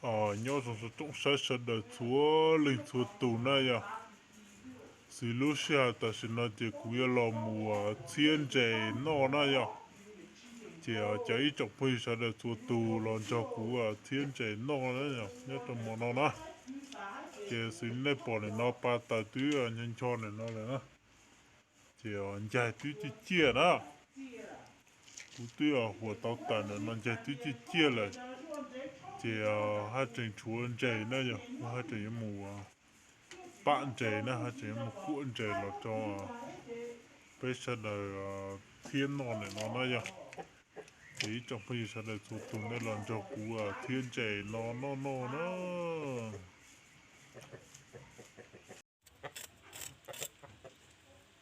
Nyob zoo tsoom saib sawv daws txhua leej txhua tus na yog. Xws lub sij hawm tam sim no ces kuv yuav los mus txhiab ntses noj na yog. Ces cov ib tsoom phooj ywg sawv daws txhua tus los nrog kuv txhiab ntses noj na yog, nyob rau hmo no na. Ces xws nej pom nim no pa taws twb ncho ncho nim no lawm na. Ces ncaig twb ciaj ciaj na. Kuv twb huam tau taws ntawm no ncaig twb ciaj ciaj lawm. Ces haj tseem tshuav ntses na yog, kuv haj tseem yuav mus pam ntses na, haj tseem yuav mus kuam ntses los rau peb sawv daws txhiab noj ntawm no na yog. Ces ib tsoom phooj ywg sawv daws txhua tus nej los nrog kuv txhiab ntses no noj noj na.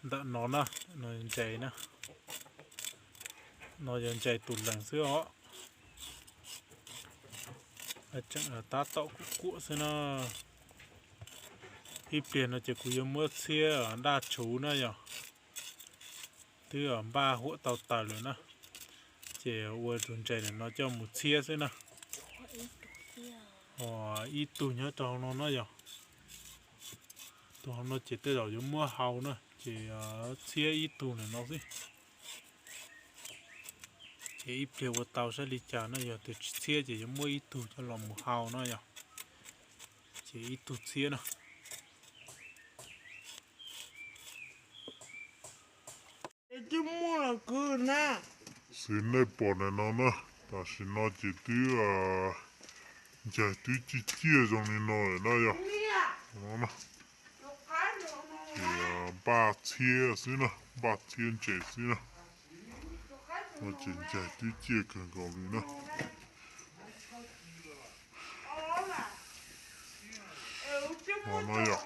Ntawm no na, no ntses na, no yog ntses tus lees xwb os. Tseem tab tom kuam kuam xwb na. Ib pliag no ces kuv yuav muab txhiab daj tshuv na yog, twb npaj huam tau taws lawm na. Ces ua tus ntses ntawm no coj mus txhiab xwb na. Ib tug nyob rau hauv no na yog. Tus hauv no ces tej zaum yuav muab hau na, ces txhiab ib tug ntawm no xwb. Ces ib pliag ua tau saib li cas na, yog tias tsis txhiab ces yuav muab ib tug coj los mus hau na yog. Ces ib tug txhiab na. Xws nej pom ntawm no na, tam sim no ces twb ncaig twb ciaj ciaj zoo li no lawm na yog. Ces npaj txhiab xwb na, npaj txhiab ntses xwb na. No ces ncaig twb ciaj kawg nkaus li na. No yog,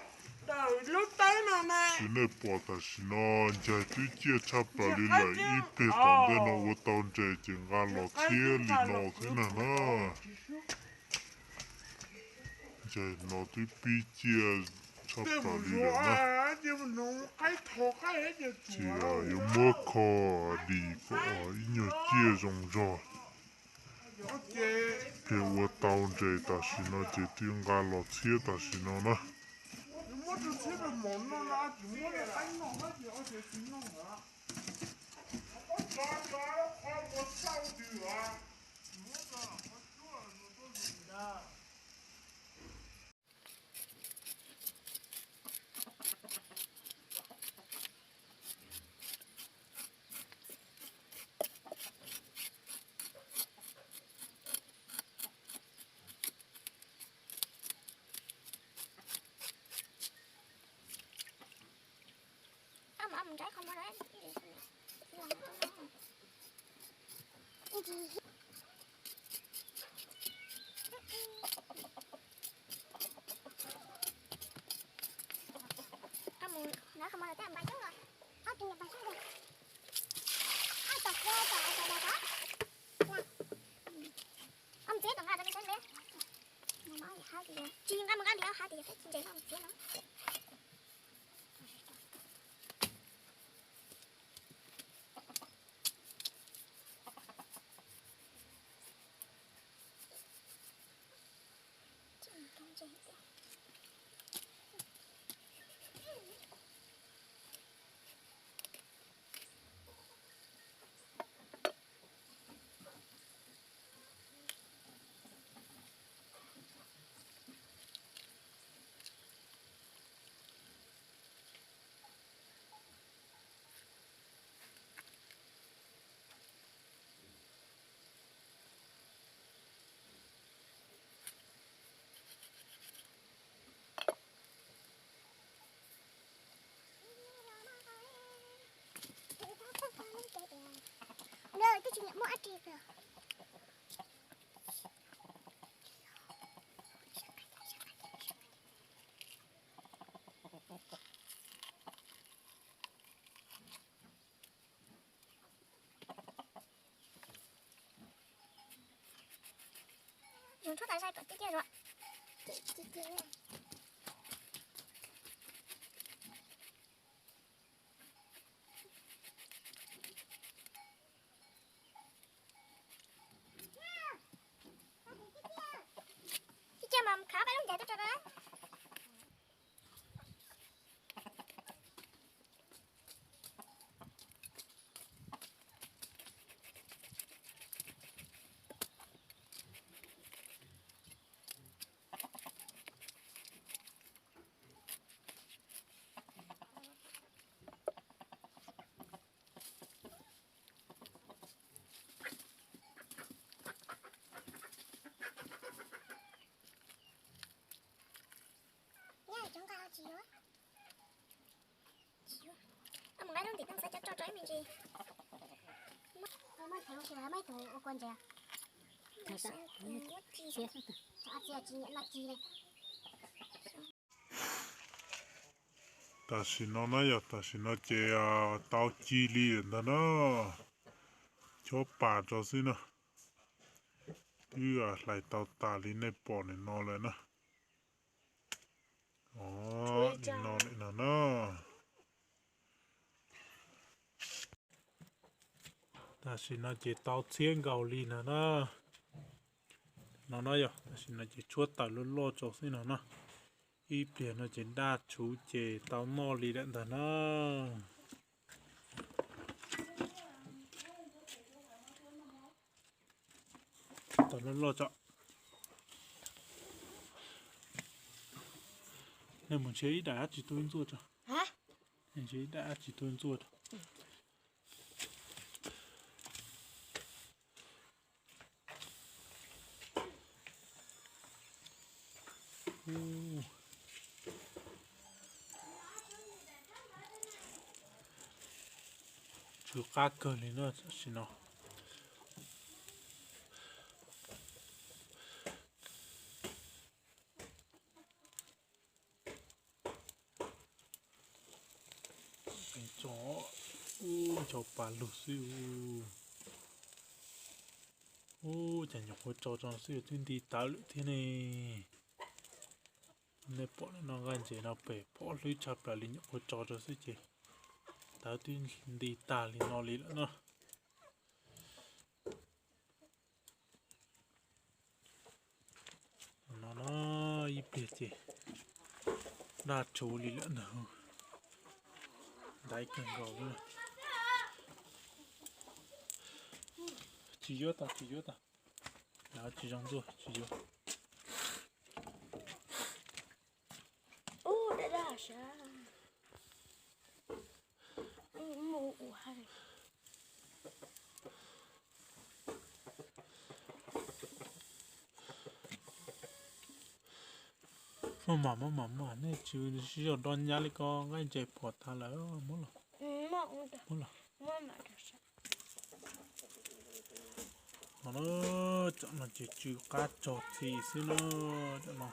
xws nej pom tam sim no ncaig twb ciaj tshaj plaws li lawm, ib pliag tom ntej no ua tau ntses ces nqa los txhiab li no xwb na na. Ncaig no twb pib ciaj tshaj plaws li lawm na. Ces yuav muab kho dim kom ib nyuag ciaj zoo zog. Ces ua tau ntses tam sim no ces twb nqa los txhiab tam sim no na. Dùng thuốc tẩy chay cỏ tiết kiệm rồi. Cas tso tso. Mus nqa rau ntim no xav cov tso tso ib me ntsis. Tam sim no na yog tam sim no ces tau ci li lawm ntag na. Chob pas tso xwb na. Twb hlais tau tas li nej pom nim no lawm na. Nim no nim no na. Tam sim no ces tau txhiab nkaus li no na. No na yog tam sim no ces tshuab tawm loj loj tso xwb no na. Ib pliag no ces daj tshuv ces tau noj li lawm ntag na. Tawm loj loj tso. Nej mus nrhiav ib daim dab tsi tuaj ntxuaj tso. Nej nrhiav ib daim dab tsi tuaj ntxuaj tso. Tsw qab kawg li no tam sim no. Tso, ub, ncho pas lug xwb. Ub, cas nyuam qhuav tso tso xwb twb nti tawv lawm thiab ne. Nej pom no nqaij ntses no pem pom hlwb tshaj plaws li, nyuam qhuav tso tso xwb ces tawv twb nti tag li no li lawm na. No no, ib pliag ces daj tshuv li lawm ntag. Ntaiv kawg nkaus li. Tsis yuav tas, tsis yuav tas. Tsis zoo ntxuaj, tsis yuav. Muab mam, muab mam, muab mam, nej tsis yog do nyab li ko, nqaij ntses pom tag lawm, muab los. Muab los. No na, cov no ces tsw qab tsog txhis xwb na, cov no.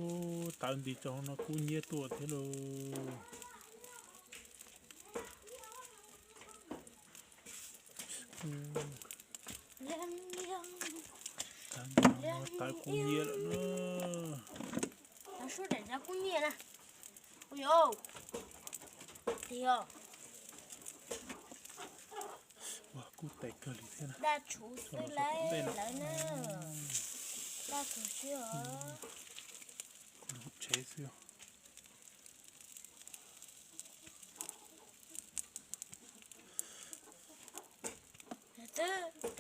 Ub, tawv nti tso no kub nyiab tuaj thiab lauj. Tawv nti no tawv kub nyiab lawm na. Ua kub tes kawg li thiab na. Daj tshuv xwb lawm na. Daj tshuv xwb os. Lub tsheb xwb.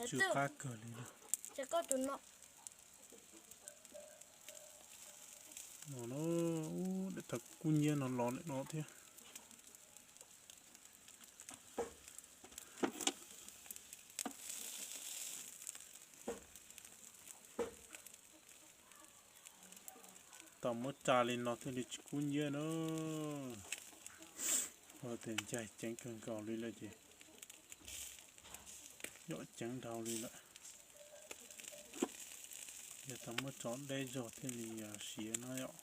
Tsw qab kawg li na. No no, ub, daim tawv kub nyiab no los ntawm no thiab. Tau muab tsa li no thiaj li tsis kub nyiab na. Ua tias ncaig ceev kawg nkaus li lawm ces yom ceev dhau li lawm. Yog tau muab tso deb zog thiaj li siav no yom.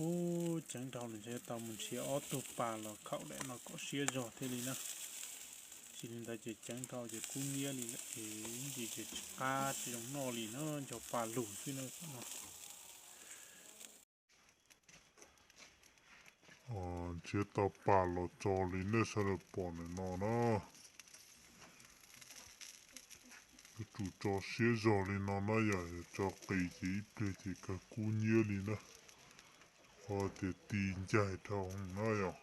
Ub, ceev dhau lawm ntshe tau mus nrhiav ob tug pas los khaum daim no kom siab zog thiaj li na. Tsis li ntawd ces ceev dhau ces kub nyiab li lawm ces ntsis ces tsis qab tsis zoo noj li na, ncho pas lug xwb na no. Nrhiav tau pas los tso li nej sawv daws pom ntawm no na. Yuav tsum tso siab zog li no na yom, yog tso qis ces ib pliag ces kawg kub nyiab li na. Ho tias ti ncaig dhau na yom,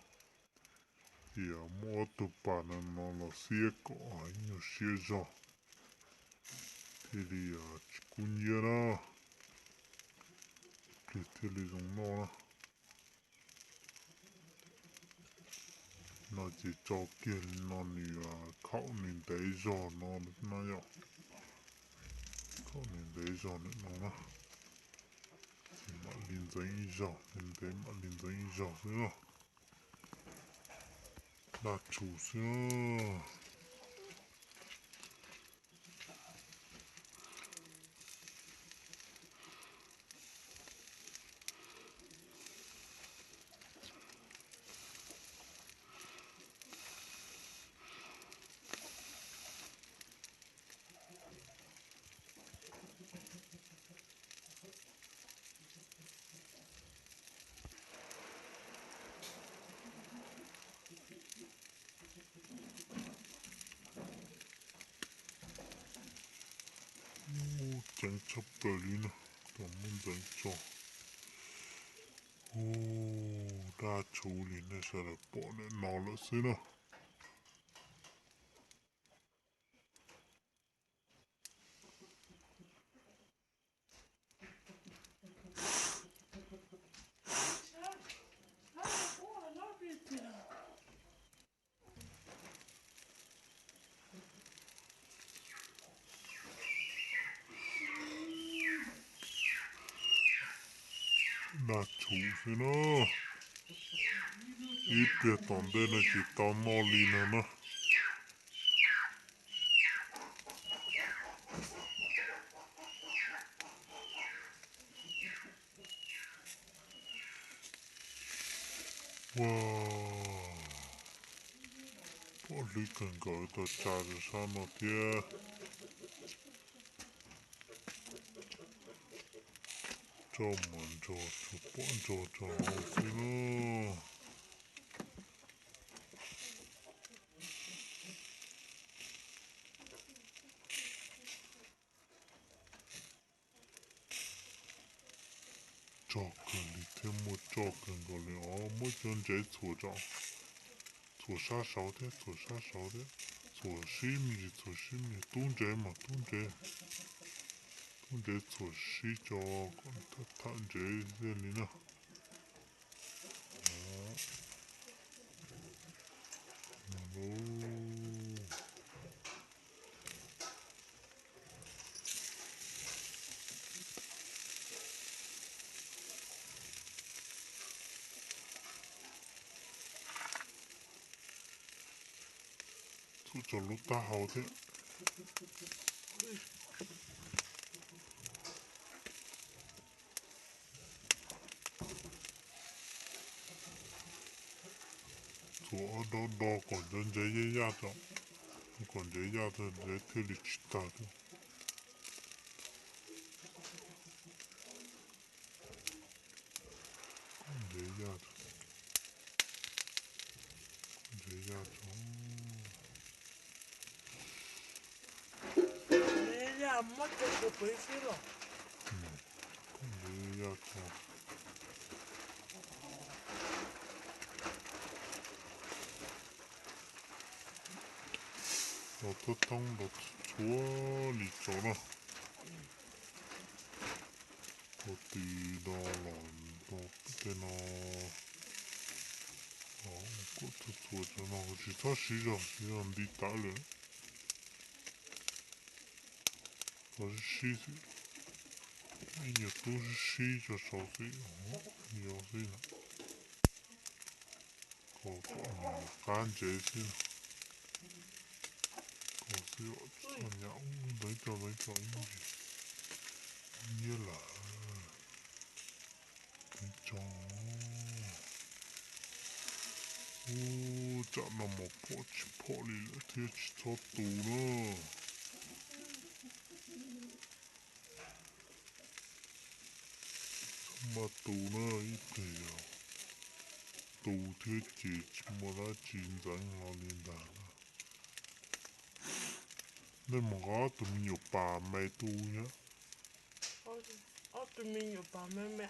ces muab ob tug pas no no los xiab kom ib nyuag siab zog thiaj li tsis kub nyiab na. Ib pliag thiaj li zoo noj na. No ces tso kiag li no nws khaum nws ntev zog no na yom. Khaum nws ntev zog ntawm no na, ces mam li ntxeev ib zaug, ntev mam li ntxeev ib zaug xwb na. Daj tshuv xwb na. Ub, ceev tshaj plaws li no, tab muab ntxeev tso. Ub, daj tshuv li nej sawv daws pom ntawm no lawm xwb na. Daj tshuv xwb na. Ib pliag tom ntej no ces tau noj li no na. Ua, pom hlwb kawg nkaus, tau tsa rau sab no thiab. Tso mas nrog tsuas pom nrog rau hauv xwb na. Tsog kawg li thiab, muaj tsog kawg nkaus li os. Muab cov ntsev txhuam tso, txhuam sab saud thiab, txhuam sab saud thiab. Txhuam sib me ntsis, txhuam sib me ntsis. Tub ntsev mas tub ntsev, tub ntsev txhuam sib tso kom tham ntsev xwb li na. Txhuam tso lub taub hau thiab. Txhuam ob dob do kom cov ntsev yaj yaj tso, kom ntsev yaj tso ntsev thiaj li tsis tag thiab. Ntsev yaj, ntsev yaj tso. Ntsev yaj muab cov kws pem xwb los. Ntsev yaj tso. Los thoob thoob los txhua li tso na. Ua tw do los do tej no, kom txhua txhua cov no tsis txhob siv zog, siv zog nti tawv lawm. Los sib sib xwb, ib nyuag tub sib sib tso saud xwb, yog xwb na. Kom kom qab ntsev xwb na. Kom xwb, txhob nyam ub ntawd tso, ntawd tso ib ntsis. Nyiab lawm. Ub, tsam no mas phom tsis phom li lawm thiab tsis txhob tu na. Maj tu na, ib pliag yog tu thiab ces tsis muaj dab tsi ntxeev hlo li ntag na. Nej mus nqa ob tug me nyuam pas me tuaj wb thiab. Ob tug me nyuam pas me me,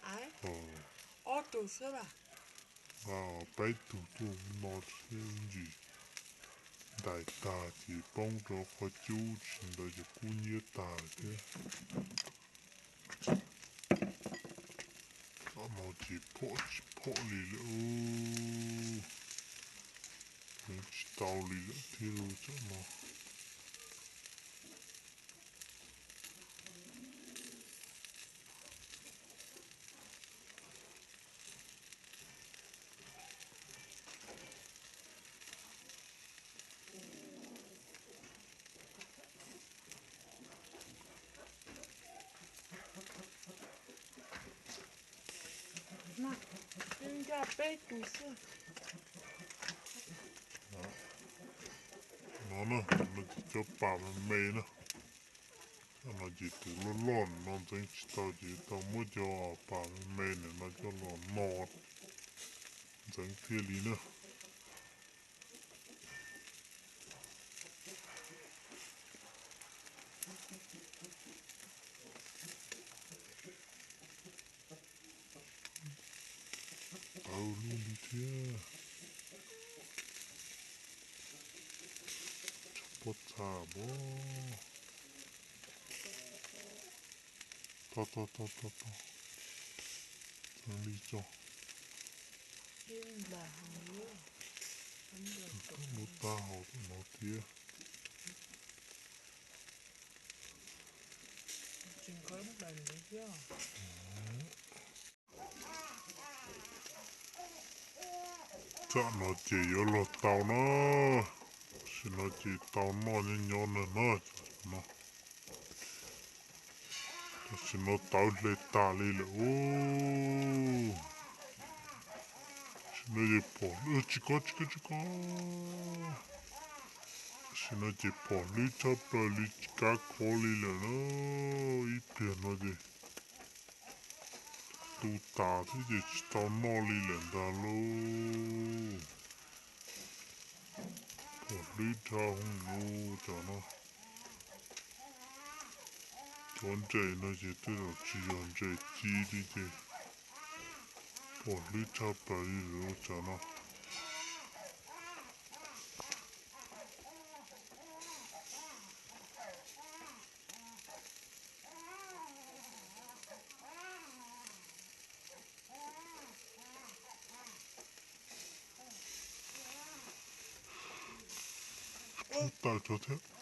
ob tug xwb las. Nqa peb tug tuaj no thiab, ntsis ntais tag ces poob rau qhov cub, tsis ntawd ces kub nyiab tag thiab. Tam no ces phom tsis phom li lawm, tsis tau li lawm thiab lauj tam no. Ncaj peb tus xwb. No na, no ces cov pas me me na. No ces tus loj loj no ntxeev tsis tau ces tau muab cov pas me me ntawm no coj los no ntxeev thiaj li na. Tawv lub li thiab. Tshav pob txha npog. Tog tog tog tog tog. Txeev li tso. Lub tab hau tom no thiab. Tam no ces yuav luag tau na. Tam sim no ces tau noj nyob nyob na no. Tam sim no tawv hle tas li lawm. Tam sim no ces pom, tsis kov tsis kov tsis kov. Tam sim no ces pom hlwb tshaj plaws li, tsis kav khov li lawm na. Ib pliag no ces tu tas thiab ces tsis tau noj li lawm ntag lauj. Pom hlwb dhau hwv lawm cov no. Cov ntses no ces tej zaum tsis yog ntses ci li ces pom hlwb tshaj plaws li lawm cov no. Tawm tso thiab.